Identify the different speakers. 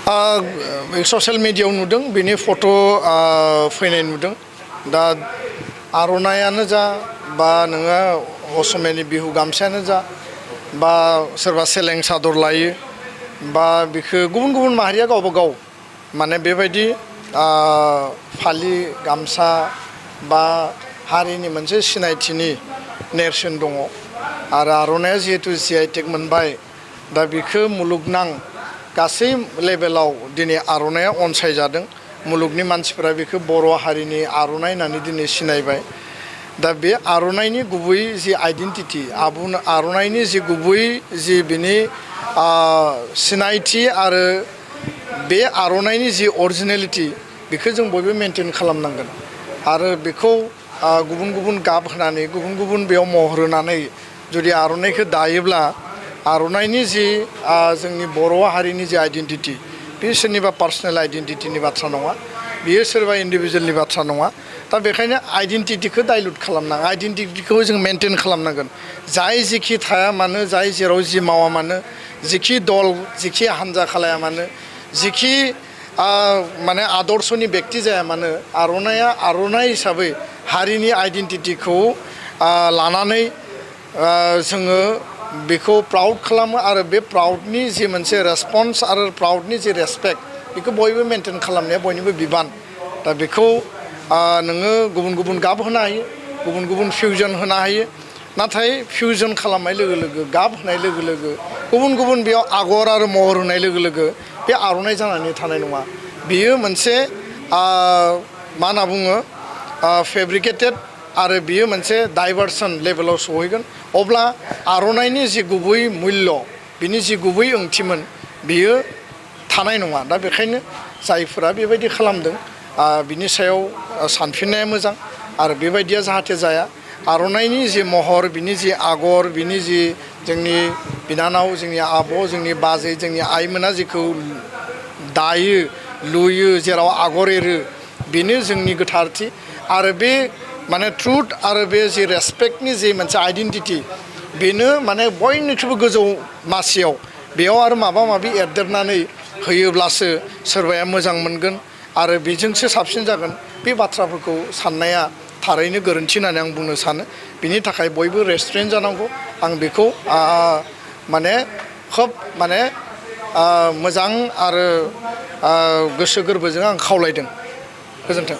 Speaker 1: Social मिडियायाव नुदों बिनि फट' फैनाय नुदों दा आर'नायानो जा बा नोङो असमियानि बिहु गामसायानो जा बा सोरबा सेलें सादर लायो बा बिखौ गुबुन गुबुन माहारिया गावबा गाव माने बेबायदि फालि गामसा बा हारिनि मोनसे सिनायथिनि नेरसोन दङ आरो आर'नाया जिहेतु GI टेग मोनबाय दा बिखौ मुलुगनां गासै लेभेलाव दिनै आर'नाया अनसायजादों मुलुगनि मानसिफोरा बेखौ बर' हारिनि आर'नाइ होननानै दिनै सिनायबाय दा बे आर'नाइनि गुबै जि आइडेन्टिटि आर'नाइनि जि गुबै जि बिनि सिनायथि आरो बे आर'नाइनि जि अरिजिनेलिटि बेखौ जों बयबो मेनटेन खालामनांगोन आरो बेखौ गुबुन गुबुन गाब होनानै गुबुन गुबुन बेयाव महर होनानै जुदि आर'नाइखौ दायोब्ला आर'नाइनि जि जोंनि बर' हारिनि जि आइडेन्टिटि बे सोरनिबा पार्सनेल आइडेन्टिटिनि बाथ्रा नङा बियो सोरबा इन्डिभिजुवेलनि बाथ्रा नङा दा बेखायनो आइडेन्टिटिखौ डाइल्युट खालामनाङा आइडेन्टिटिखौ जों मेनटेन खालामनांगोन जाय जेखि थाया मानो जाय जेराव जि मावा मानो जिखि दल जिखि हान्जा खालाया मानो जिखि माने आदर्शनि बेक्ति जाया मानो आर'नाइया आर'नाइ हिसाबै हारिनि आइडेन्टिटिखौ लानानै जोङो बेखौ प्राउड खालामो आरो बे प्राउडनि जि मोनसे रेसपन्स आरो प्राउडनि जि रेसपेक्ट बेखौ बयबो मेनटेन खालामनाया बयनिबो बिबान दा बेखौ नोङो गुबुन गुबुन गाब होनो हायो गुबुन गुबुन फिउजन होनो हायो नाथाय फिउजन खालामनाय लोगो लोगो गाब होनाय लोगो लोगो गुबुन गुबुन बेयाव आगर आरो महर होनाय लोगो लोगो बे आर'नाइ जानानै थानाय नङा बेयो मोनसे मा होनना बुङो फेब्रिकेटेड आरो बियो मोनसे डाइभार्सन लेभेलाव सहैगोन अब्ला आर'नाइनि जि गुबै मुल्य बिनि जि गुबै ओंथिमोन बियो थानाय नङा दा बेखायनो जायफोरा बेबायदि खालामदों बिनि सायाव सानफिननाया मोजां आरो बेबायदिया जाहाथे जाया आर'नाइनि जि महर बिनि जि आगर बिनि जि जोंनि बिनानाव जोंनि आब' जोंनि बाजै जोंनि आइमोना जेखौ दायो लुयो जेराव आगर एरो बेनो जोंनि गोथारथि आरो बे माने ट्रुथ आरो बे जि रेसपेक्टनि जि मोनसे आइडेन्टिटि बेनो माने बयनिख्रुइबो गोजौ मासियाव बेयाव आरो माबा माबि एरदेरनानै होयोब्लासो सोरबाया मोजां मोनगोन आरो बेजोंसो साबसिन जागोन बे बाथ्राफोरखौ साननाया थारैनो गोरोन्थि होननानै आं बुंनो सानो बिनि थाखाय बयबो रेस्ट्रेन्ट जानांगौ आं बेखौ माने खोब माने मोजां आरो गोसो गोरबोजों आं खावलायदों गोजोन्थों।